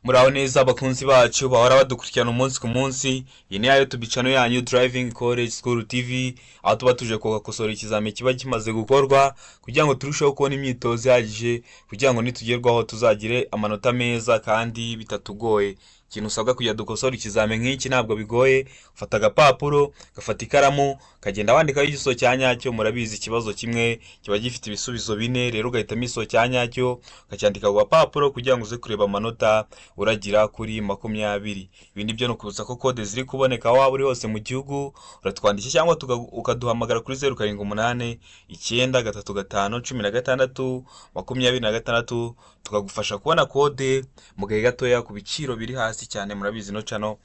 Muraho neza abakunzi bacu bahora badukurikirana umunsi ku munsi. Iyi ni ya YouTube channel yanyu Driving College School TV, aho tuba tuje kugakosora ikizami kiba kimaze gukorwa kugira ngo turusheho kubona imyitozo ihagije, kugira ngo nitugerwaho tuzagire amanota meza kandi bitatugoye. Ikintu usabwa kugira dukosore ikizami nk'iki ntabwo bigoye: ufata agapapuro, ugafata ikaramu, ukagenda wandikaho igisubizo cya nyacyo. Murabizi, ikibazo kimwe kiba gifite ibisubizo bine, rero ugahitamo igisubizo cya nyacyo ukacyandika ku gapapuro kugira ngo uze kureba amanota uragira kuri 20. Ibindi byo ni ukubutsa ko kode ziri kuboneka aho waba uri hose mu gihugu. Uratwandikira cyangwa ukaduhamagara kuri 0789351626, tukagufasha kubona kode mu gahe gatoya ku biciro biri hasi cyane. Murabizi, ino channel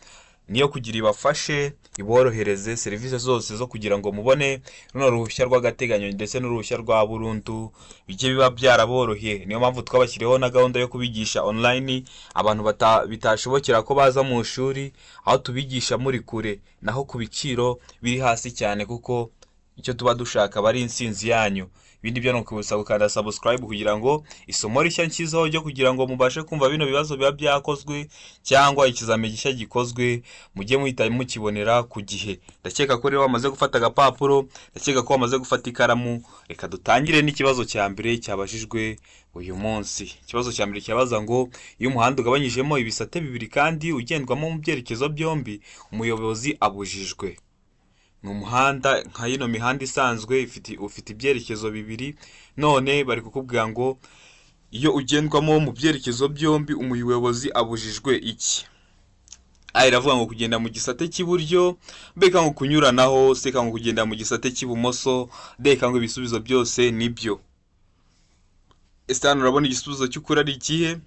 niyo kugira ibafashe, iborohereze serivisi zose zo kugira ngo mubone runo ruhushya rw'agateganyo ndetse n'uruhushya rwa burundu, bijye biba byaraboroheye. Niyo mpamvu twabashyiriyeho na gahunda yo kubigisha online, abantu bitashobokera ko baza mu ishuri, aho tubigisha muri kure, naho ku biciro biri hasi cyane, kuko icyo tuba dushaka aba ari intsinzi yanyu. Ibindi byo ni ukubusaba gukanda subscribe kugira ngo isomo rishya nshyizeho ryo kugira ngo mubashe kumva bino bibazo biba byakozwe cyangwa ikizami gishya gikozwe, mujye muhita mukibonera ku gihe. Ndakeka ko rero wamaze gufata agapapuro, ndakeka ko wamaze gufata ikaramu. Reka dutangire n'ikibazo cya mbere cyabajijwe uyu munsi. Ikibazo cya mbere cyabaza ngo: iyo umuhanda ugabanyijemo ibisate bibiri kandi ugendwamo mu byerekezo byombi, umuyobozi abujijwe. Ni umuhanda nka yino mihanda isanzwe ufite ibyerekezo bibiri, none bari kukubwira ngo iyo ugendwamo mu byerekezo byombi, umuyobozi abujijwe iki? A iravuga ngo kugenda mu gisate cy'iburyo, B ngo kunyuranaho, C ngo kugenda mu gisate cy'ibumoso, D ngo ibisubizo byose nibyo. Ese hano urabona igisubizo cy'ukuri ari ikihe?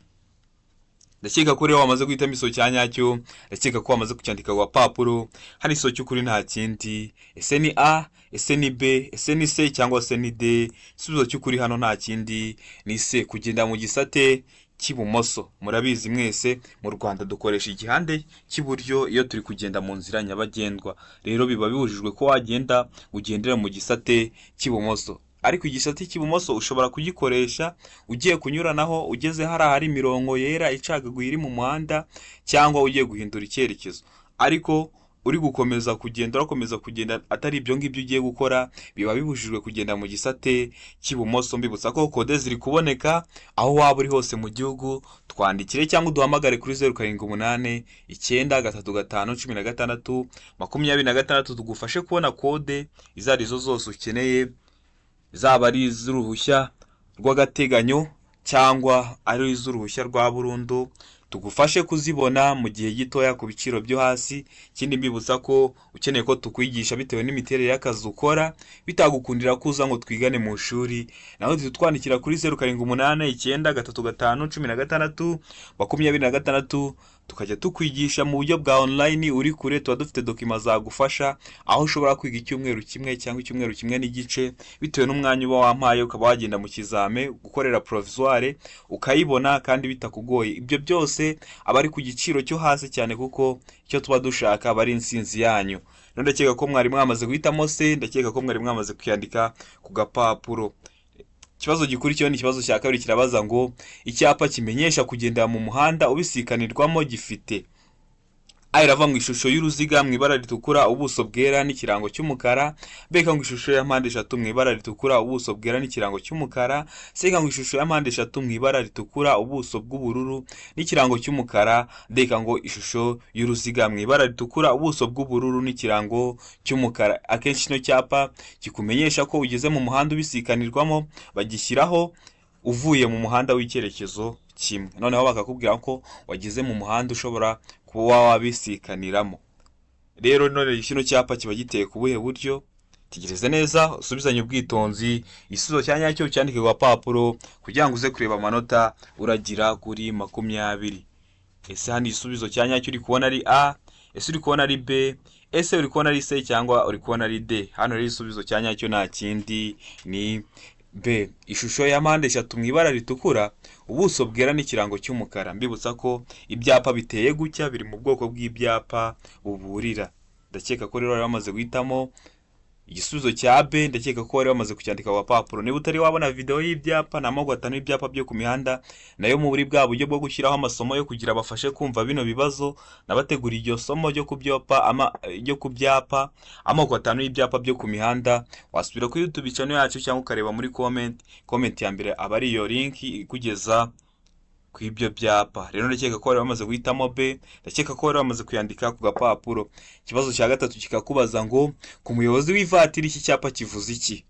Ndakeka ko rero wamaze guhitamo igisubizo cya nyacyo, ndakeka ko wamaze kucyandika ku gapapuro. Hano igisubizo cy'ukuri nta kindi. Ese ni A, ese ni B, ese ni C cyangwa se ni D? Igisubizo cy'ukuri hano nta kindi, ni C, kugenda mu gisate cy'ibumoso. Murabizi mwese, mu Rwanda dukoresha igihande cy'iburyo iyo turi kugenda mu nzira nyabagendwa. Rero biba bibujijwe ko wagenda ugendera mu gisate cy'ibumoso, ariko igisate cy'ibumoso ushobora kugikoresha ugiye kunyuranaho, ugeze hariya hari imirongo yera icagaguye iri mu muhanda, cyangwa ugiye guhindura icyerekezo. Ariko uri gukomeza kugenda, urakomeza kugenda, atari ibyo ngibyo ugiye gukora, biba bibujijwe kugenda mu gisate cy'ibumoso. Mbibutsa ko kode ziri kuboneka aho waba uri hose mu gihugu. Twandikire cyangwa uduhamagare kuri 0789351626, tugufashe kubona kode izo arizo zose ukeneye, zaba ari iz'uruhushya rw'agateganyo cyangwa ari iz'uruhushya rwa burundu, tugufashe kuzibona mu gihe gitoya ku biciro byo hasi. Ikindi, mbibutsa ko ukeneye ko tukwigisha bitewe n'imiterere y'akazi ukora, bitagukundira ko uza ngo twigane mu ishuri, nawe twandikira kuri 0789351626, tukajya tukwigisha mu buryo bwa online uri kure. Tuba dufite document zagufasha, aho ushobora kwiga icyumweru kimwe cyangwa icyumweru kimwe n'igice, bitewe n'umwanya uba wampaye, ukaba wagenda mu kizame gukorera provisoire ukayibona kandi bitakugoye. Ibyo byose aba ari ku giciro cyo hasi cyane, kuko icyo tuba dushaka aba ari intsinzi yanyu. Rero ndakeka ko mwari mwamaze guhitamo C, ndakeka ko mwari mwamaze kuyandika ku gapapuro. Ikibazo gikurikiyeho ni ikibazo cya kabiri, kirabaza ngo: icyapa kimenyesha kugendera mu muhanda ubisikanirwamo gifite: A irava mu ishusho y'uruziga mu ibara ritukura, ubuso bwera n'ikirango cy'umukara; B ngo ishusho ya mpande eshatu mu ibara ritukura, ubuso bwera n'ikirango cy'umukara; C ngo ishusho ya mpande eshatu mu ibara ritukura, ubuso bw'ubururu n'ikirango cy'umukara; D ngo ishusho y'uruziga mu ibara ritukura, ubuso bw'ubururu n'ikirango cy'umukara. Akenshi kino cyapa kikumenyesha ko ugeze mu muhanda ubisikanirwamo bagishyiraho uvuye mu muhanda w'icyerekezo kimwe, noneho bakakubwira ko wageze mu muhanda ushobora kuba wabisikaniramo. Rero none kino cyapa kiba giteye ku buhe buryo? Tegereze neza, usubizanye ubwitonzi, igisubizo cya nyacyo cyandike ku gapapuro kugira ngo uze kureba amanota uragira kuri 20. Ese hano igisubizo cya nyacyo uri kubona ari A, ese uri kubona ari B, ese uri kubona ari C cyangwa uri kubona ari D? Hano rero igisubizo cya nyacyo nta kindi, ni B, ishusho ya mpande eshatu mu ibara ritukura, ubuso bwera n'ikirango cy'umukara. Mbibutsa ko ibyapa biteye gutya biri mu bwoko bw'ibyapa buburira. Ndakeka ko rero bari bamaze guhitamo. Igisubizo cya B ndakeka ko wari wamaze kucyandika ku gapapuro. Niba utari wabona video y'ibyapa, ni amoko atanu y'ibyapa byo ku mihanda, nayo muri bwa buryo bwo gushyiraho amasomo yo kugira bafashe kumva bino bibazo, nabateguriye iryo somo ryo ku byapa ryo ku byapa, amoko atanu y'ibyapa byo ku mihanda. Wasubira kuri YouTube channel yacu cyangwa ukareba muri comment, comment ya mbere aba ari iyo link ikugeza ku ibyo byapa. Rero ndakeka ko bari bamaze guhitamo B, ndakeka ko bari bamaze kuyandika ku gapapuro. Ikibazo cya gatatu kikakubaza ngo ku muyobozi w'ivatiri iki cyapa kivuze iki?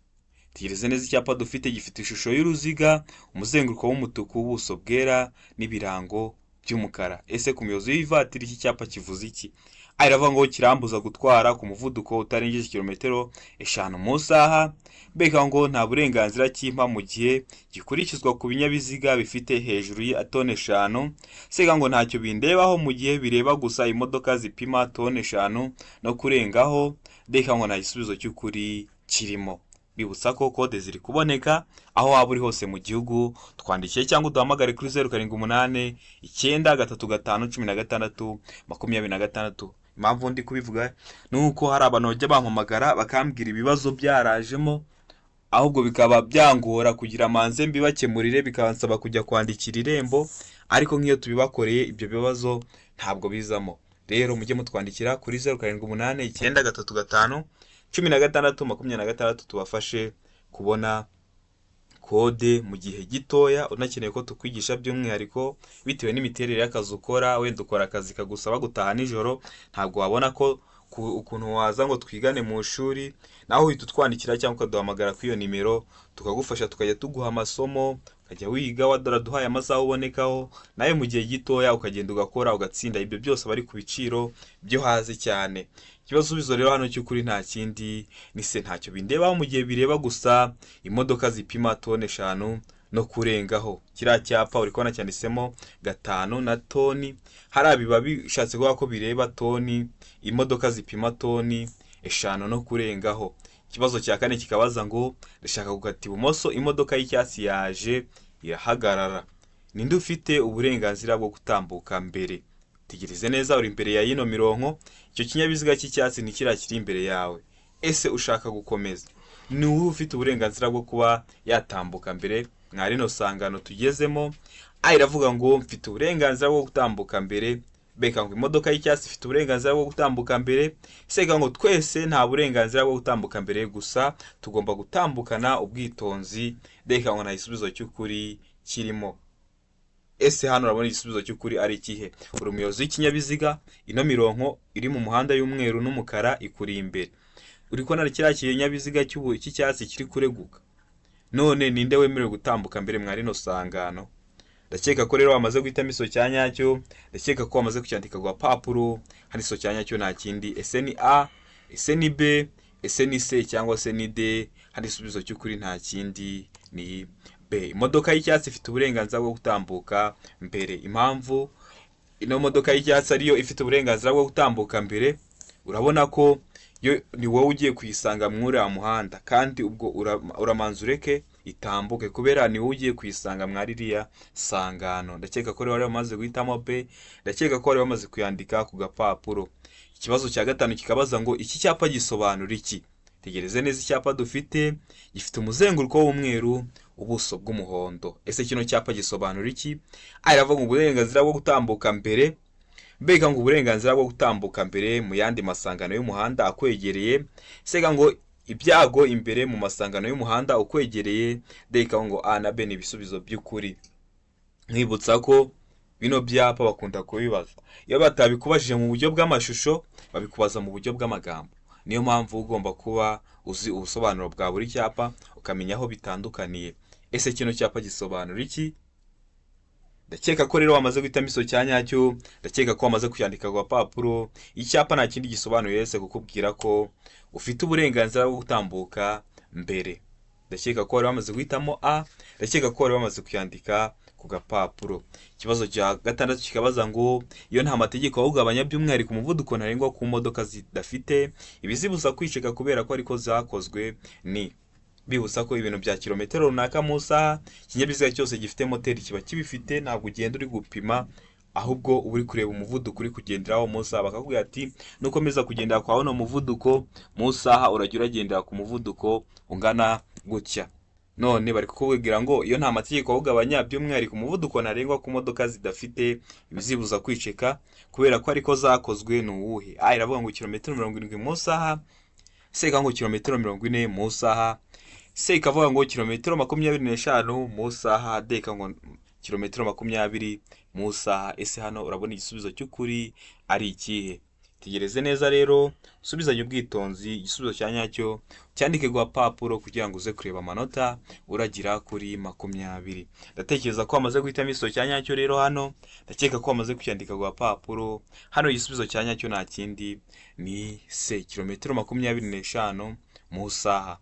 Tegereze neza, icyapa dufite gifite ishusho y'uruziga, umuzenguruko w'umutuku, ubuso bwera n'ibirango by'umukara. Ese ku muyobozi w'ivatiri iki cyapa kivuze iki? A iravuga ngo kirambuza gutwara ku muvuduko utarengeje kilometero 5 mu isaha. B ikavuga ngo nta burenganzira kimpa mu gihe gikurikizwa ku binyabiziga bifite hejuru ya toni 5. C ikavuga ngo ntacyo bindebaho mu gihe bireba gusa imodoka zipima toni 5 no kurengaho. D ikavuga ngo nta gisubizo cy'ukuri kirimo. Bibutsa ko kode ziri kuboneka aho waba uri hose mu gihugu, twandikiye cyangwa uduhamagare kuri 0789351626. Impamvu ndi kubivuga ni uko hari abantu bajya bampamagara bakambwira ibibazo byarajemo, ahubwo bikaba byangora kugira manze mbibakemurire, bikansaba kujya kwandikira Irembo, ariko nk'iyo tubibakoreye ibyo bibazo ntabwo bizamo. Rero mujye mutwandikira kuri 0789351626, tubafashe kubona kode mu gihe gitoya. Unakeneye ko tukwigisha by'umwihariko bitewe n'imiterere y'akazi ukora, wenda ukora akazi kagusaba gutaha nijoro, ntabwo wabona ko ukuntu waza ngo twigane mu ishuri, nawe uhita utwandikira cyangwa ukaduhamagara kuri iyo nimero, tukagufasha, tukajya tuguha amasomo, ukajya wiga waraduhaye amasaha ubonekaho, nawe mu gihe gitoya ukagenda ugakora ugatsinda. Ibyo byose aba ari ku biciro byo hasi cyane. Ikibazo rero hano cy'ukuri nta kindi ni C, ntacyo bindebaho mu gihe bireba gusa imodoka zipima toni 5 no kurengaho. Kiriya cyapa uri kubona cyanditsemo gatanu na toni, hariya biba bishatse kuvuga ko bireba toni, imodoka zipima toni 5 no kurengaho. Ikibazo cya kane kikabaza ngo ndashaka gukata ibumoso, imodoka y'icyatsi yaje irahagarara, ninde ufite uburenganzira bwo gutambuka mbere? Tegereze neza, uri imbere ya yino mirongo, icyo kinyabiziga cy'icyatsi ni kiriya kiri imbere yawe. Ese ushaka gukomeza, ni wowe ufite uburenganzira bwo kuba yatambuka mbere mwa rino sangano tugezemo? A iravuga ngo mfite uburenganzira bwo gutambuka mbere, B ngo imodoka y'icyatsi ifite uburenganzira bwo gutambuka mbere, C ngo twese nta burenganzira bwo gutambuka mbere, gusa tugomba gutambukana ubwitonzi, D ngo nta gisubizo cy'ukuri kirimo. Ese hano urabona igisubizo cy'ukuri ari ikihe? Uri umuyobozi w'ikinyabiziga, ino mirongo iri mu muhanda y'umweru n'umukara ikuri imbere, uri kubona kiriya kinyabiziga cy'icyatsi kiri kureguka, none ninde wemerewe gutambuka mbere mwa rino sangano? Ndakeka ko rero wamaze guhitamo iso cya nyacyo, ndakeka ko wamaze kucyandika ku gapapuro. Hano iso cya nyacyo nta kindi, ese ni A, ese ni B, ese ni C cyangwa se ni D? Hano igisubizo cy'ukuri nta kindi ni B. Imodoka y'icyatsi ifite uburenganzira bwo gutambuka mbere. Impamvu ino modoka y'icyatsi ariyo ifite uburenganzira bwo gutambuka mbere, urabona ko yo ni wowe ugiye kuyisanga muri uriya muhanda, kandi ubwo uramanza ureke itambuke kubera ni wowe ugiye kuyisanga mwa ririya sangano. Ndakeka ko rero wari wamaze guhitamo B, ndakeka ko wari wamaze kuyandika ku gapapuro. Ikibazo cya gatanu kikabaza ngo iki cyapa gisobanura iki? Tegereze neza, icyapa dufite gifite umuzenguruko w'umweru, ubuso bw'umuhondo. Ese kino cyapa gisobanura iki? A iravuga ngo uburenganzira bwo gutambuka mbere, mbega ngo uburenganzira bwo gutambuka mbere mu yandi masangano y'umuhanda akwegereye, C ngo ibyago imbere mu masangano y'umuhanda ukwegereye, D ngo A na B ni ibisubizo by'ukuri. Nkwibutsa ko bino byapa bakunda kubibaza, iyo batabikubajije mu buryo bw'amashusho babikubaza mu buryo bw'amagambo. Niyo mpamvu ugomba kuba uzi ubusobanuro bwa buri cyapa, ukamenya aho bitandukaniye. Ese kino cyapa gisobanura iki? Ndakeka ko rero wamaze guhitamo iso cya nyacyo, ndakeka ko wamaze kucyandika ku gapapuro. Icyapa nta kindi gisobanuye uretse kukubwira ko ufite uburenganzira bwo gutambuka mbere. Ndakeka ko wari wamaze guhitamo A, ndakeka ko wari wamaze kuyandika ku gapapuro. Ikibazo cya gatandatu kikabaza ngo iyo nta mategeko awugabanya by'umwihariko umuvuduko ntarengwa ku modoka zidafite ibizibuza kwiceka kubera ko ariko zakozwe, ni bibutsa ko ibintu bya kilometero runaka mu isaha, ikinyabiziga cyose gifite moteri kiba kibifite, ntabwo ugenda uri gupima. Ahubwo uba uri kureba umuvuduko uri kugenderaho mu saha, bakakubwira ati nukomeza kugendera kwa uno muvuduko mu saha, urajya uragendera ku muvuduko ungana gutya. None bari kukubwira ngo iyo nta mategeko awugabanya, by'umwihariko umuvuduko ntarengwa ku modoka zidafite ibizibuza kwiceka kubera ko ariko zakozwe ni uwuhe? A iravuga ngo kilometero 70 mu saha, C ikavuga ngo kilometero 40 mu saha, C ikavuga ngo kilometero 25 mu saha, D ikavuga ngo kilometero 20 mu saha. Ese hano urabona igisubizo cy'ukuri ari ikihe? Tegereze neza rero, usubizanye ubwitonzi igisubizo cya nyacyo, cyandike ku gapapuro kugira ngo uze kureba amanota uragira kuri 20. Ndatekereza ko wamaze guhitamo igisubizo cya nyacyo rero hano, ndakeka ko wamaze kucyandika ku gapapuro. Hano igisubizo cya nyacyo nta kindi ni C, kilometero 25 mu saha.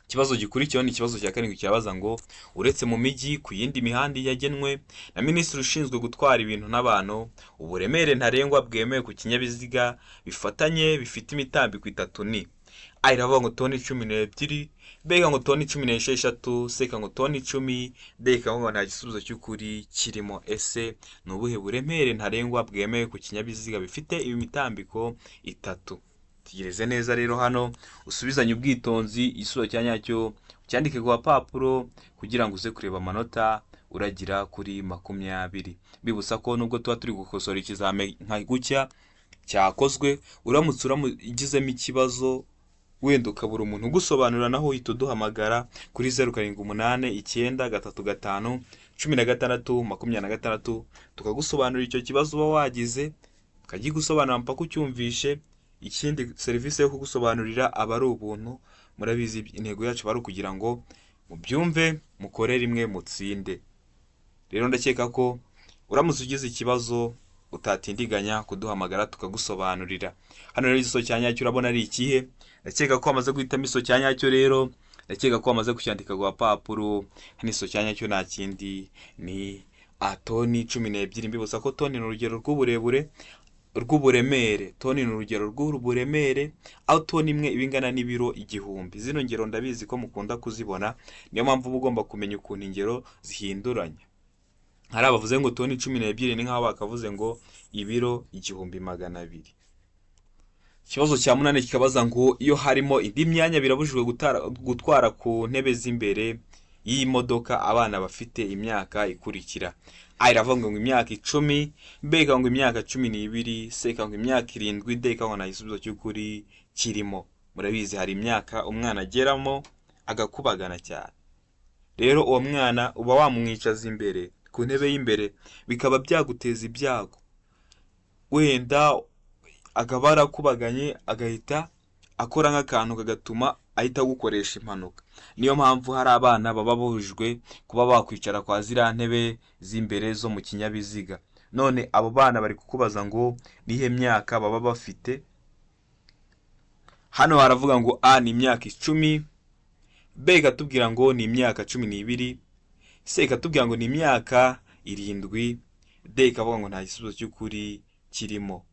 Ikibazo gikurikiyeho ni ikibazo cya karindwi, kirabaza ngo uretse mu mijyi, ku yindi mihanda yagenwe na minisitiri ushinzwe gutwara ibintu n'abantu, uburemere ntarengwa bwemewe ku kinyabiziga bifatanye bifite imitambiko itatu ni? A iravuga ngo toni 12, B ikavuga ngo toni 16, C ikavuga ngo toni 10, D ikavuga ngo nta gisubizo cy'ukuri kirimo. Ese ni ubuhe buremere ntarengwa bwemewe ku kinyabiziga bifite imitambiko itatu? Tegereze neza rero hano, usubizanye ubwitonzi igisubizo cya nyacyo, cyandike ku gapapuro kugira ngo uze kureba amanota uragira kuri 20. Bibutsa ko nubwo tuba turi gukosora ikizame nka gutya cyakozwe, uramutse ugizemo ikibazo wenda ukabura umuntu ugusobanurira, naho uhita uduhamagara kuri 0789351626, tukagusobanurira icyo kibazo uba wagize, tukagigusobanurira mpaka ucyumvishe. Ikindi, serivisi yo kugusobanurira aba ari ubuntu. Murabizi, intego yacu aba ari ukugira ngo mubyumve, mukore rimwe mutsinde. Rero ndakeka ko uramutse ugize ikibazo utatindiganya kuduhamagara tukagusobanurira. Hano rero igisubizo cya nyacyo urabona ari ikihe? Ndakeka ko wamaze guhitamo igisubizo cya nyacyo rero, ndakeka ko wamaze kucyandika ku gapapuro. Hano igisubizo cya nyacyo nta kindi ni A, toni 12. Mbibutsa ko toni ni urugero rw'uburebure, rw'uburemere. Toni ni urugero rw'uburemere, aho toni imwe iba ingana n'ibiro 1000. Zino ngero ndabizi ko mukunda kuzibona, niyo mpamvu uba ugomba kumenya ukuntu ingero zihinduranya. Hari abavuze ngo toni 12 ni nk'aho bakavuze ngo ibiro 1200. Ikibazo cya munani kikabaza ngo iyo harimo indi myanya, birabujijwe gutwara ku ntebe z'imbere y'imodoka abana bafite imyaka ikurikira: A iravuga ngo imyaka 10, B ikavuga ngo imyaka 12, C ikavuga ngo imyaka 7, D ikavuga ngo nta gisubizo cy'ukuri kirimo. Murabizi, hari imyaka umwana ageramo agakubagana cyane. Rero uwo mwana uba wamwicaza imbere ku ntebe y'imbere, bikaba byaguteza ibyago, wenda akaba yarakubaganye agahita akora nk'akantu kagatuma ahita agukoresha impanuka. Niyo mpamvu hari abana baba babujijwe kuba bakwicara kwa ziriya ntebe z'imbere zo mu kinyabiziga. None abo bana bari kukubaza ngo nihe myaka baba bafite? Hano haravuga ngo A ni imyaka 10, B ikatubwira ngo ni imyaka 12, C ikatubwira ngo ni imyaka 7, D ikavuga ngo nta gisubizo cy'ukuri kirimo.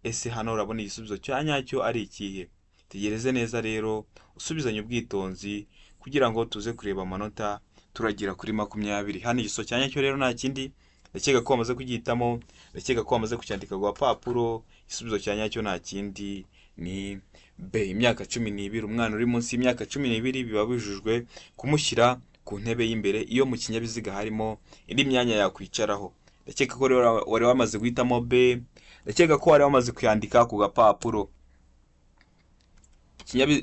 Ese hano urabona igisubizo cya nyacyo ari ikihe? Tegereze neza rero, usubizanye ubwitonzi kugira ngo tuze kureba amanota turagira kuri 20. Hano igisubizo cya nyacyo rero nta kindi, ndakeka ko wamaze kugihitamo, ndakeka ko wamaze kucyandika ku gapapuro. Igisubizo cya nyacyo nta kindi ni B, imyaka 12. Umwana uri munsi y'imyaka 12 biba bijujwe kumushyira ku ntebe y'imbere iyo mu kinyabiziga harimo indi myanya yakwicaraho. Ndakeka ko rero wari wamaze guhitamo B, ndakeka ko wari wamaze kuyandika ku gapapuro.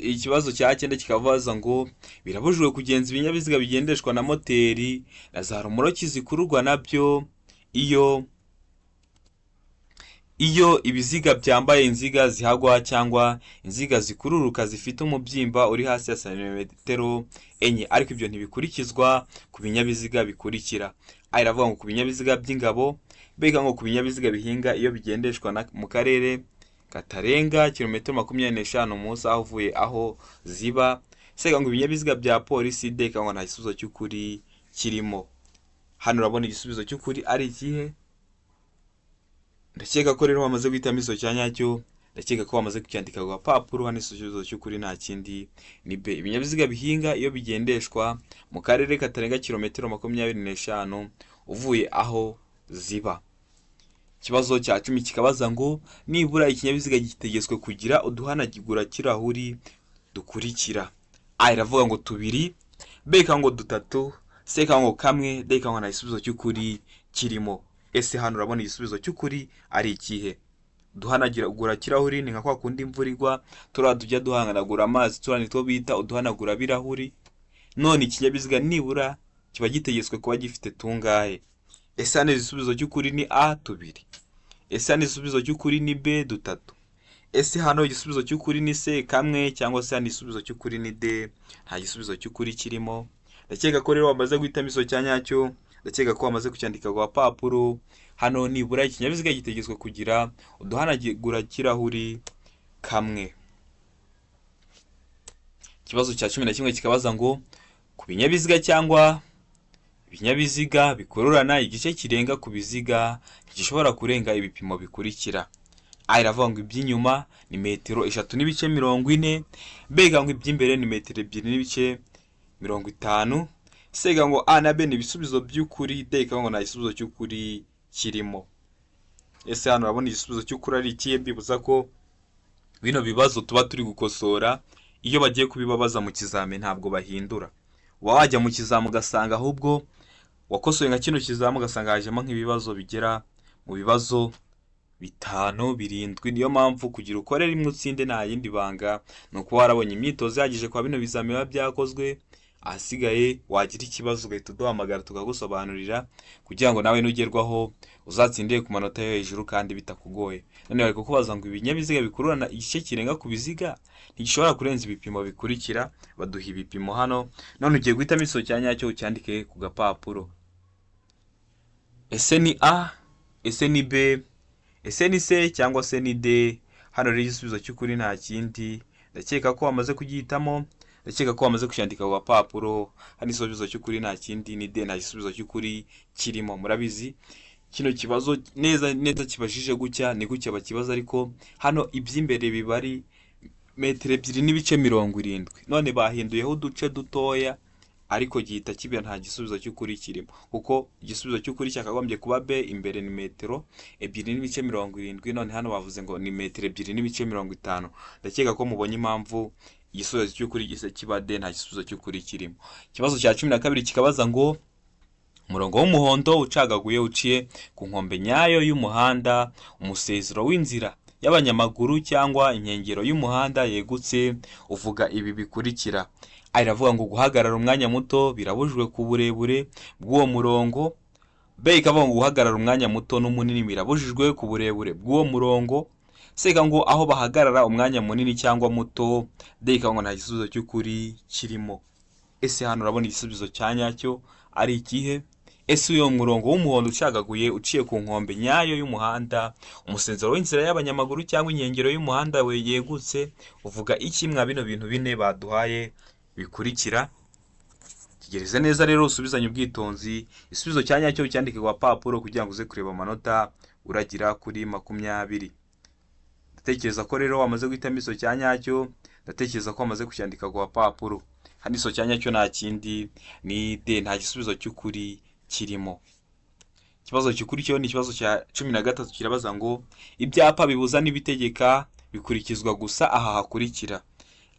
Ikibazo cya cyenda kikabaza ngo birabujijwe kugenza ibinyabiziga bigendeshwa na moteri na za romoroki zikururwa nabyo iyo ibiziga byambaye inziga zihagwa cyangwa inziga zikururuka zifite umubyimba uri hasi ya santimetero 4, ariko ibyo ntibikurikizwa ku binyabiziga bikurikira: A iravuga ngo ku binyabiziga by'ingabo, B ikavuga ngo ku binyabiziga bihinga iyo bigendeshwa mu karere katarenga kilometero 25 mu saha uvuye aho ziba, C ikavuga ngo ibinyabiziga bya polisi, D ikavuga ngo nta gisubizo cy'ukuri kirimo. Hano urabona igisubizo cy'ukuri ari ikihe? Ndakeka ko rero wamaze guhitamo igisubizo cya nyacyo, ndakeka ko wamaze kucyandika ku gapapuro. Hano igisubizo cy'ukuri nta kindi ni B, ibinyabiziga bihinga iyo bigendeshwa mu karere katarenga kilometero 25 uvuye aho ziba. Ikibazo cya 10 kikabaza ngo nibura ikinyabiziga gitegetswe kugira uduhanagura kirahuri dukurikira. A iravuga ngo tubiri, B ikavuga ngo dutatu, C ikavuga ngo kamwe, D ikavuga ngo nta gisubizo cy'ukuri kirimo. Ese hano urabona igisubizo cy'ukuri ari ikihe? Duhanagura kirahuri ni nka kwa kundi imvura igwa, turiya tujya duhanagura amazi, turiya nitwo bita uduhanagura birahuri. None ikinyabiziga nibura kiba gitegetswe kuba gifite tungahe? Ese hano igisubizo cy'ukuri ni A tubiri? Ese hano igisubizo cy'ukuri ni B dutatu? Ese hano igisubizo cy'ukuri ni C kamwe, cyangwa se hano igisubizo cy'ukuri ni D nta gisubizo cy'ukuri kirimo? Ndakeka ko rero wamaze guhitamo igisubizo cya nyacyo, ndakeka ko wamaze kucyandika ku gapapuro. Hano nibura ikinyabiziga gitegetswe kugira uduhanagura kirahuri kamwe. Ikibazo cya 11 kikabaza ngo ku binyabiziga cyangwa ibinyabiziga bikururana, igice kirenga ku biziga ntigishobora kurenga ibipimo bikurikira. A iravuga ngo iby'inyuma ni metero 3.40, B ikavuga ngo iby'imbere ni metero 2.50, C ikavuga ngo A na B ni ibisubizo by'ukuri, D ikavuga ngo nta gisubizo cy'ukuri kirimo. Ese hano urabona igisubizo cy'ukuri ari ikihe? Mbibutsa ko bino bibazo tuba turi gukosora, iyo bagiye kubibabaza mu kizami ntabwo bahindura. Uba wajya mu kizami ugasanga ahubwo wakosoye nka kino kizami, ugasanga hajemo nk'ibibazo bigera mu bibazo 5, 7. Niyo mpamvu kugira ukore rimwe utsinde nta yindi banga, ni ukuba warabonye imyitozo ihagije kwa bino bizami biba byakozwe. Ahasigaye wagira ikibazo ugahita uduhamagara tukagusobanurira, kugira ngo nawe nugerwaho uzatsindire ku manota yo hejuru kandi bitakugoye. None bari kukubaza ngo ibinyabiziga bikururana, igice kirenga ku biziga ntigishobora kurenza ibipimo bikurikira. Baduha ibipimo hano, none ugiye guhitamo igisubizo cya nyacyo ucyandike ku gapapuro. Ese ni A, ese ni B, ese ni C, cyangwa se ni D? Hano rero igisubizo cy'ukuri nta kindi, ndakeka ko wamaze kugihitamo, ndakeka ko wamaze kucyandika ku gapapuro. Hano igisubizo cy'ukuri nta kindi ni D, nta gisubizo cy'ukuri kirimo. Murabizi kino kibazo neza neza kibajije gutya, ni gutya bakibaza, ariko hano iby'imbere biba ari metero 2.70, none bahinduyeho uduce dutoya, ariko gihita kiba nta gisubizo cy'ukuri kirimo, kuko igisubizo cy'ukuri cyakagombye kuba B, imbere ni metero 2.70, none hano bavuze ngo ni metero 2.50. Ndakeka ko mubonye impamvu igisubizo cy'ukuri gise kiba D, nta gisubizo cy'ukuri kirimo. Ikibazo cya 12 kikabaza ngo umurongo w'umuhondo ucagaguye uciye ku nkombe nyayo y'umuhanda, umusezero w'inzira y'abanyamaguru cyangwa inkengero y'umuhanda yegutse uvuga ibi bikurikira. A iravuga ngo guhagarara umwanya muto birabujijwe ku burebure bw'uwo murongo. B ikavuga ngo guhagarara umwanya muto n'umunini birabujijwe ku burebure bw'uwo murongo. C ikavuga ngo aho bahagarara umwanya munini cyangwa muto. D ikavuga ngo nta gisubizo cy'ukuri kirimo. Ese hano urabona igisubizo cya nyacyo ari ikihe? Ese uyu murongo w'umuhondo ucagaguye uciye ku nkombe nyayo y'umuhanda, umusezero w'inzira y'abanyamaguru cyangwa inkengero y'umuhanda yegutse uvuga iki mwa bino bintu bine baduhaye bikurikira? Tegereze neza rero, usubizanye ubwitonzi igisubizo cya nyacyo, cyandike ku gapapuro kugira ngo uze kureba amanota uragira kuri 20. Ndatekereza ko rero wamaze guhitamo igisubizo cya nyacyo, ndatekereza ko wamaze kucyandika ku gapapuro. Hano igisubizo cya nyacyo nta kindi ni D, nta gisubizo cy'ukuri kirimo. Ikibazo gikurikiyeho ni ikibazo cya 13, kirabaza ngo ibyapa bibuza n'ibitegeka bikurikizwa gusa aha hakurikira.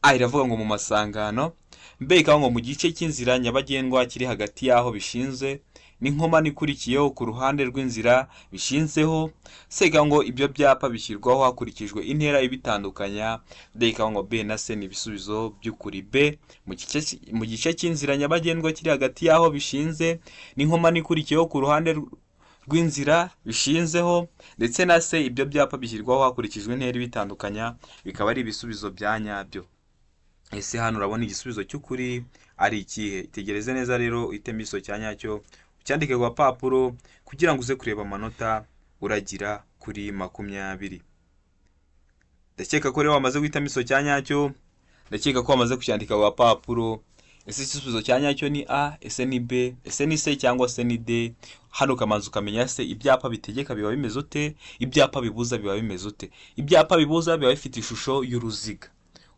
A iravuga ngo mu masangano, B ikavuga ngo mu gice cy'inzira nyabagendwa kiri hagati y'aho bishinze n'inkomane ikurikiyeho ku ruhande rw'inzira bishinzeho, C ikavuga ngo ibyo byapa bishyirwaho hakurikijwe intera ibitandukanya, D ikavuga ngo B na C ni ibisubizo by'ukuri. B mu gice cy'inzira nyabagendwa kiri hagati y'aho bishinze n'inkomane ikurikiyeho ku ruhande rw'inzira bishinzeho, ndetse na C ibyo byapa bishyirwaho hakurikijwe intera ibitandukanya, bikaba ari ibisubizo bya nyabyo. Ese hano urabona igisubizo cy'ukuri ari ikihe? Itegereze neza rero, uhitemo igisubizo cya nyacyo, ucyandike ku gapapuro kugira ngo uze kureba amanota uragira kuri 20. Ndakeka ko rero wamaze guhitamo igisubizo cya nyacyo, ndakeka ko wamaze kucyandika ku gapapuro. Ese igisubizo cya nyacyo ni A, ese ni B, ese ni C, cyangwa se ni D? Hano ukamanza ukamenya se ibyapa bitegeka biba bimeze ute, ibyapa bibuza biba bimeze ute? Ibyapa bibuza biba bifite ishusho y'uruziga,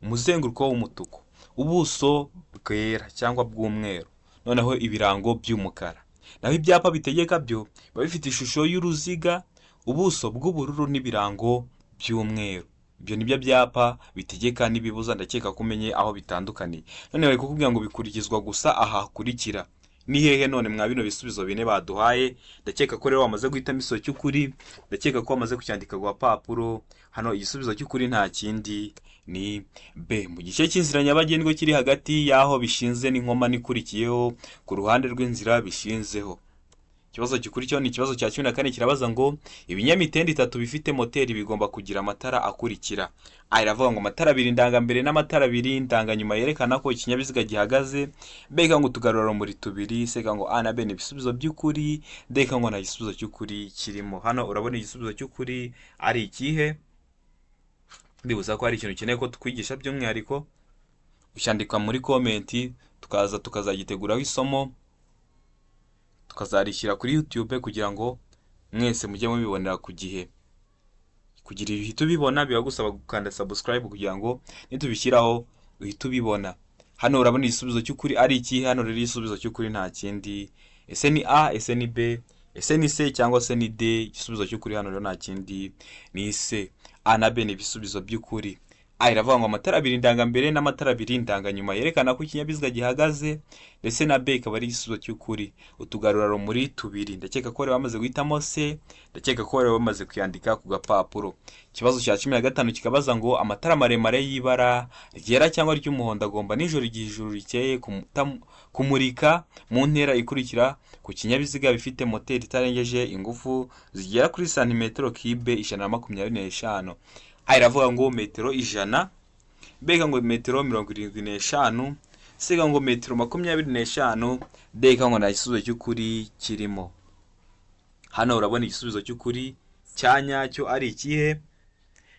umuzenguruko w'umutuku, ubuso bwera cyangwa bw'umweru, noneho ibirango by'umukara. Naho ibyapa bitegeka byo biba bifite ishusho y'uruziga, ubuso bw'ubururu n'ibirango by'umweru. Ibyo nibyo byapa bitegeka n'ibibuza, ndakeka ko umenye aho bitandukaniye. None bari kukubwira ngo bikurikizwa gusa aha hakurikira. Ni hehe none mwa bino bisubizo bine baduhaye? Ndakeka ko rero wamaze guhitamo igisubizo cy'ukuri, ndakeka ko wamaze kucyandika ku gapapuro. Hano igisubizo cy'ukuri nta kindi ni B. Mu gice cy'inzira nyabagendwa kiri hagati y'aho bishinze n'inkomane ikurikiyeho ku ruhande rw'inzira bishinzeho. Ikibazo gikurikiyeho ni ikibazo cya 14, kirabaza ngo ibinyamitende itatu bifite moteri bigomba kugira amatara akurikira. A iravuga ngo amatara abiri ndangambere n'amatara abiri ndanganyuma yerekana ko ikinyabiziga gihagaze. B ikavuga ngo utugarurarumuri tubiri. C ikavuga ngo A na B ni ibisubizo by'ukuri. D ikavuga ngo nta gisubizo cy'ukuri kirimo. Hano urabona igisubizo cy'ukuri ari ikihe? Ndibuza ko hari ikintu ukeneye ko tukwigisha by'umwihariko, ucyandika muri comment, tukaza tukazagiteguraho isomo, tukazarishyira kuri YouTube kugira ngo mwese mujye mubibonera ku gihe. Kugira uhite ubibona biba gusaba gukanda subscribe kugira ngo nitubishyiraho uhite ubibona. Hano urabona igisubizo cy'ukuri ari ikihe? Hano rero igisubizo cy'ukuri nta kindi. Ese ni A, ese ni B, ese ni C cyangwa se ni D? Igisubizo cy'ukuri hano rero nta kindi ni C. A na B ni ibisubizo by'ukuri. A iravuga ngo amatara abiri ndangambere n'amatara abiri ndanganyuma yerekana ko ikinyabiziga gihagaze, ndetse na B ikaba ari igisubizo cy'ukuri, utugarurarumuri tubiri. Ndakeka ko bari bamaze guhitamo C, ndakeka ko bari bamaze kuyandika ku gapapuro. Ikibazo cya 15 kikabaza ngo amatara maremare y'ibara ryera cyangwa ry'umuhondo agomba nijoro igihe ijuru rikeye kumurika mu ntera ikurikira ku kinyabiziga bifite moteri itarengeje ingufu zigera kuri santimetero kibe 125. A iravuga ngo metero 100, B ikavuga ngo metero 75, C ikavuga ngo metero 25, D ikavuga ngo nta gisubizo cy'ukuri kirimo. Hano urabona igisubizo cy'ukuri cya nyacyo ari ikihe?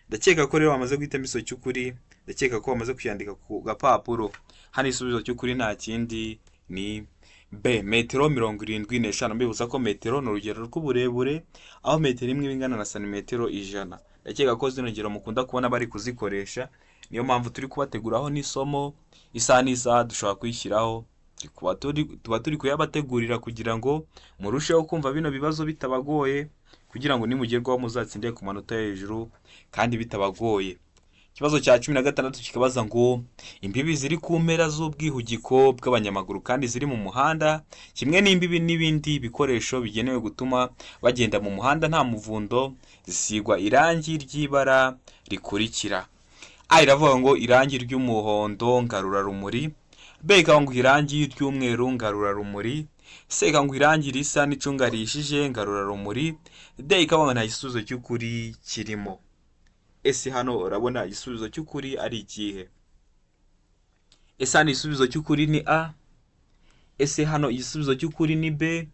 Ndakeka ko rero wamaze guhitamo igisubizo cy'ukuri, ndakeka ko wamaze kuyandika ku gapapuro. Hano igisubizo cy'ukuri nta kindi ni B, metero 75. Mbibutsa ko metero ni urugero rw'uburebure, aho metero imwe iba ingana na santimetero 100. Ndakeka ko zino ngero mukunda kubona bari kuzikoresha, niyo mpamvu turi kubateguraho n'isomo, isaha n'isaha dushobora kuyishyiraho, tuba turi kuyabategurira kugira ngo murusheho kumva bino bibazo bitabagoye, kugira ngo nimugerwaho muzatsinde ku manota yo hejuru kandi bitabagoye. Ikibazo cya 16 kikabaza ngo imbibi ziri ku mpera z'ubwihugiko bw'abanyamaguru kandi ziri mu muhanda, kimwe n'imbibi n'ibindi bikoresho bigenewe gutuma bagenda mu muhanda nta muvundo, zisigwa irangi ry'ibara rikurikira. A iravuga ngo irangi ry'umuhondo ngarurarumuri, B ikavuga ngo irangi ry'umweru ngarurarumuri, C ikavuga ngo irangi risa n'icunga rihishije ngarurarumuri, D ikavuga ngo nta gisubizo cy'ukuri kirimo. Ese hano urabona igisubizo cy'ukuri ari ikihe? Ese hano igisubizo cy'ukuri ni A? Ese hano igisubizo cy'ukuri ni B?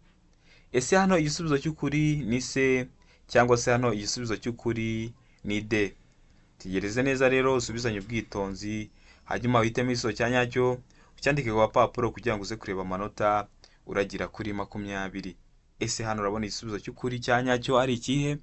Ese hano igisubizo cy'ukuri ni C? Cyangwa se hano igisubizo cy'ukuri ni D? Tegereze neza rero, usubizanye ubwitonzi, hanyuma uhitemo igisubizo cya nyacyo, ucyandike ku gapapuro kugira ngo uze kureba amanota uragira kuri 20. Ese hano urabona igisubizo cy'ukuri cya nyacyo ari ikihe?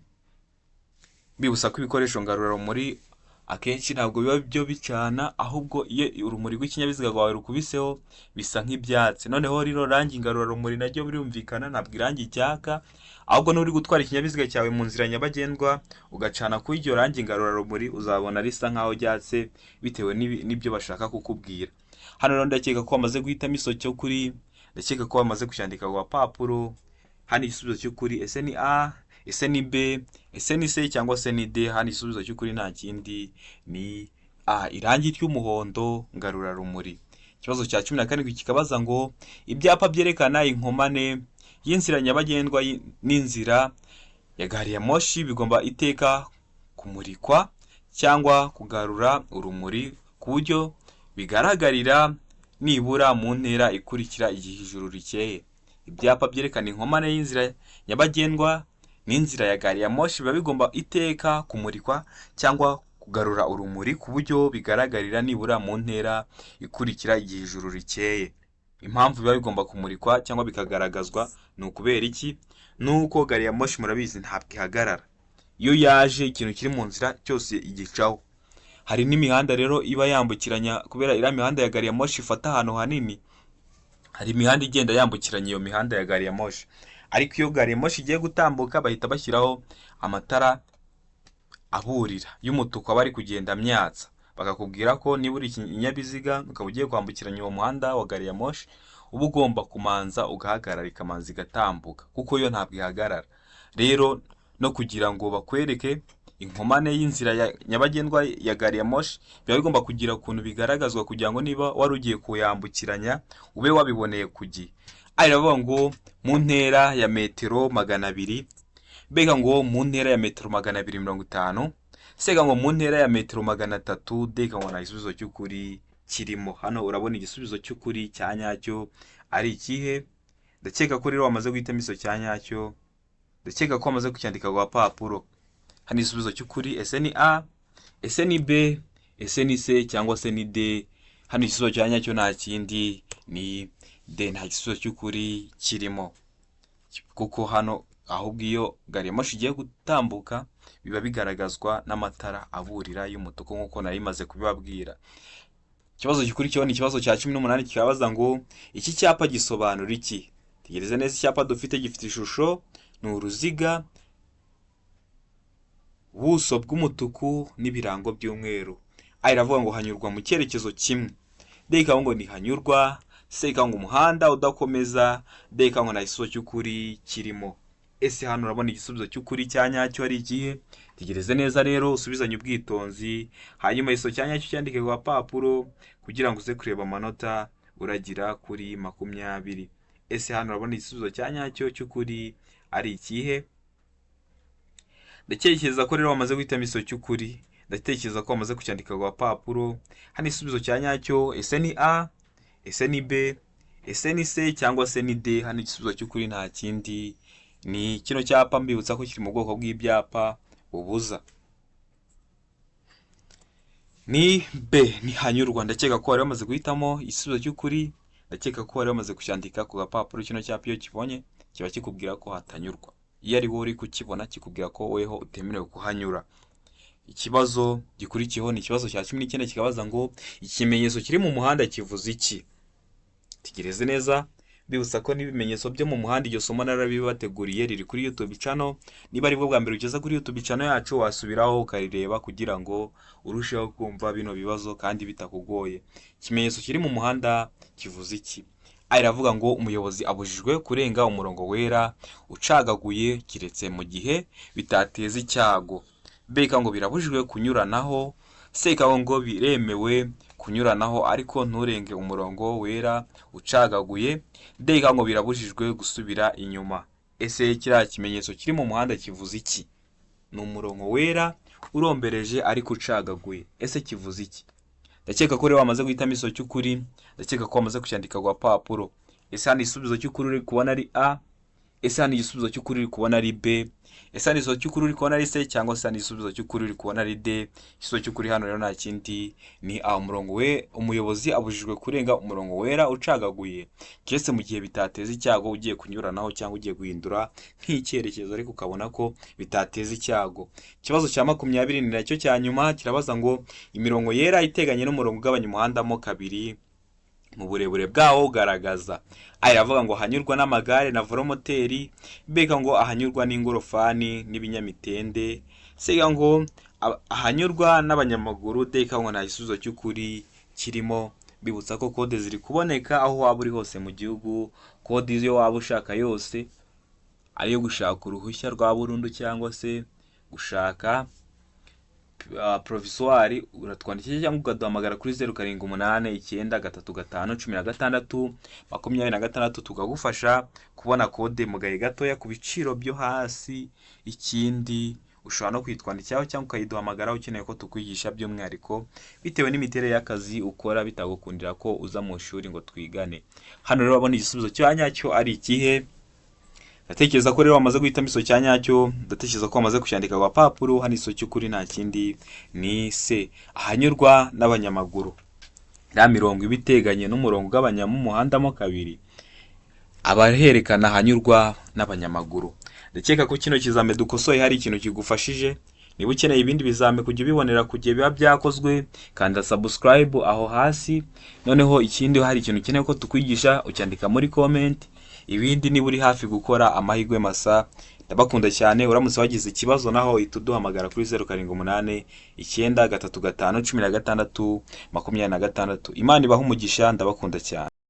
Bibutsa ko ibikoresho ngarurarumuri akenshi ntabwo biba byo bicana, ahubwo iyo urumuri rw'ikinyabiziga rwawe rukubiseho bisa nk'ibyatsi. Noneho rino rangi ngarurarumuri naryo birumvikana ntabwo irangi ryaka, ahubwo n'uri gutwara ikinyabiziga cyawe mu nzira nyabagendwa ugacana kuri iryo rangi ngarurarumuri, uzabona risa nkaho ryatse bitewe n'ibyo bashaka kukubwira. Hano rero ndakeka ko wamaze guhitamo igisubizo cy'ukuri, ndakeka ko wamaze kucyandika ku gapapuro. Hano igisubizo cy'ukuri ese ni A, ese ni B, ese ni C cyangwa se ni D? Hano igisubizo cy'ukuri nta kindi ni A, irangi ry'umuhondo ngarurarumuri. Ikibazo cya 17 kikabaza ngo ibyapa byerekana inkomane y'inzira nyabagendwa n'inzira ya gari ya moshi bigomba iteka kumurikwa cyangwa kugarura urumuri ku buryo bigaragarira nibura mu ntera ikurikira igihe ijuru rikeye. Ibyapa byerekana inkomane y'inzira nyabagendwa n'inzira ya gari ya moshi biba bigomba iteka kumurikwa cyangwa kugarura urumuri ku buryo bigaragarira nibura mu ntera ikurikira igihe ijuru rikeye. Impamvu biba bigomba kumurikwa cyangwa bikagaragazwa ni ukubera iki? Ni uko gari ya moshi murabizi ntabwo ihagarara. Iyo yaje ikintu kiri mu nzira cyose igicaho. Hari n'imihanda rero iba yambukiranya, kubera iriya mihanda ya gari ya moshi ifata ahantu hanini, hari imihanda igenda yambukiranya iyo mihanda ya gari ya moshi. Ariko iyo gari ya moshi igiye gutambuka bahita bashyiraho amatara aburira y'umutuku aba ari kugenda amyatsa, bakakubwira ko niba uri ikinyabiziga ukaba ugiye kwambukiranya uwo muhanda wa gari ya moshi, uba ugomba kumanza ugahagarara ikamanza igatambuka, kuko yo ntabwo ihagarara. Rero no kugira ngo bakwereke inkomane y'inzira ya nyabagendwa ya gari ya moshi, biba bigomba kugira ukuntu bigaragazwa kugira ngo niba wari ugiye kuyambukiranya ube wabiboneye ku gihe. A iravuga ngo mu ntera ya metero 200, B ngo mu ntera ya metero 250, C ngo mu ntera ya metero 300, D ngo nta gisubizo cy'ukuri kirimo. Hano urabona igisubizo cy'ukuri cya nyacyo ari ikihe? Ndakeka ko rero wamaze guhitamo igisubizo cya nyacyo, ndakeka ko wamaze kucyandika ku gapapuro. Hano igisubizo cy'ukuri, ese ni A, ese ni B, ese ni C cyangwa se ni D? Hano igisubizo cya nyacyo nta kindi, ni D, nta gisubizo cy'ukuri kirimo, kuko hano ahubwo iyo gari ya moshi igiye gutambuka biba bigaragazwa n'amatara aburira y'umutuku nk'uko nari maze kubibabwira. Ikibazo gikurikiyeho ni ikibazo cya 18, kikabaza ngo iki cyapa gisobanura iki? Tegereze neza, icyapa dufite gifite ishusho ni uruziga, ubuso bw'umutuku n'ibirango by'umweru. A iravuga ngo hanyurwa mu cyerekezo kimwe, B ikavuga ngo ntihanyurwa, C ikavuga ngo umuhanda udakomeza, D ikavuga ngo nta gisubizo cy'ukuri kirimo. Ese hano urabona igisubizo cy'ukuri cya nyacyo ari ikihe? Tegereze neza rero, usubizanye ubwitonzi, hanyuma igisubizo cya nyacyo cyandike ku gapapuro kugira ngo uze kureba amanota uragira kuri 20. Ese hano urabona igisubizo cya nyacyo cy'ukuri ari ikihe? Ndatekereza ko rero wamaze guhitamo igisubizo cy'ukuri, ndatekereza ko wamaze kucyandika ku gapapuro. Hano igisubizo cya nyacyo, ese ni A, ese ni B, ese ni C cyangwa se ni D? Hano igisubizo cy'ukuri nta kindi, ni kino cyapa. Mbibutsa ko kiri mu bwoko bw'ibyapa bubuza, ni B, ntihanyurwa. Ndakeka ko wari wamaze guhitamo igisubizo cy'ukuri, ndakeka ko wari wamaze kucyandika ku gapapuro. Kino cyapa iyo kibonye kiba kikubwira ko hatanyurwa, iyo ari wowe uri kukibona kikubwira ko weho utemerewe kuhanyura. Ikibazo gikurikiyeho ni ikibazo cya 19, kikabaza ngo ikimenyetso kiri mu muhanda kivuze iki? Tegereze neza, bibutsa ko n'ibimenyetso byo mu muhanda, iryo somo narabibateguriye, riri kuri YouTube channel. Niba aribwo bwa mbere ugeze kuri YouTube channel yacu, wasubiraho ukarireba kugira ngo urusheho kumva bino bibazo kandi bitakugoye. Ikimenyetso kiri mu muhanda kivuze iki? A iravuga ngo umuyobozi abujijwe kurenga umurongo wera ucagaguye keretse mu gihe bitateza icyago. B ngo birabujijwe kunyuranaho. C ngo biremewe kunyuranaho ariko nturenge umurongo wera ucagaguye. D ngo birabujijwe gusubira inyuma. Ese kiriya kimenyetso kiri mu muhanda kivuze iki? Ni umurongo wera urombereje ariko ucagaguye, ese kivuze iki? Ndakeka ko rero wamaze guhitamo igisubizo cy'ukuri, ndakeka ko wamaze kucyandika ku gapapuro. Ese hano igisubizo cy'ukuri uri kubona ari A, ese hano igisubizo cy'ukuri uri kubona ari B, ese hano igisubizo cy'ukuri uri kubona ari C cyangwa se hano igisubizo cy'ukuri uri kubona ari D? Igisubizo cy'ukuri hano rero nta kindi, ni A, umurongo we, umuyobozi abujijwe kurenga umurongo wera ucagaguye keretse mu gihe bitateza icyago, ugiye kunyuranaho cyangwa ugiye guhindura nk'icyerekezo ariko ukabona ko bitateza icyago. Ikibazo cya 20 ni nacyo cya nyuma, kirabaza ngo imirongo yera iteganye n'umurongo ugabanya umuhanda mo kabiri mu burebure bwawo ugaragaza. A iravuga ngo ahanyurwa n'amagare na velomoteri, B ngo ahanyurwa n'ingorofani n'ibinyamitende, C ngo ahanyurwa n'abanyamaguru, D ngo nta gisubizo cy'ukuri kirimo. Bibutsa ko kode ziri kuboneka aho waba uri hose mu gihugu, kode iyo waba ushaka yose, ariyo gushaka uruhushya rwa burundu cyangwa se gushaka provisoire, uratwandikira cyangwa ukaduhamagara kuri 0789351626, tukagufasha kubona kode mu gahe gatoya ku biciro byo hasi. Ikindi, ushobora no kwitwandikiraho cyangwa ukayiduhamagaraho ukeneye ko tukwigisha by'umwihariko bitewe n'imiterere y'akazi ukora bitagukundira ko uza mu ishuri ngo twigane. Hano rero urabona igisubizo cya nyacyo ari ikihe? Ndatekereza ko rero wamaze guhitamo igisubizo cya nyacyo, ndatekereza ko wamaze kucyandika ku gapapuro. Hano igisubizo cy'ukuri nta kindi, ni C, ahanyurwa n'abanyamaguru. Iriya mirongo iba iteganye n'umurongo ugabanyamo umuhanda mo kabiri aba herekana ahanyurwa n'abanyamaguru. Ndakeka ko kino kizame dukosoye hari ikintu kigufashije. Niba ukeneye ibindi bizame kujya ubibonera ku gihe biba byakozwe, kanda subscribe aho hasi. Noneho ikindi, hari ikintu ukeneye ko tukwigisha, ucyandika muri comment. Ibindi, niba uri hafi gukora, amahirwe masa. Ndabakunda cyane. Uramutse wagize ikibazo naho uhita uduhamagara kuri 0789351626. Imana ibahe umugisha, ndabakunda cyane.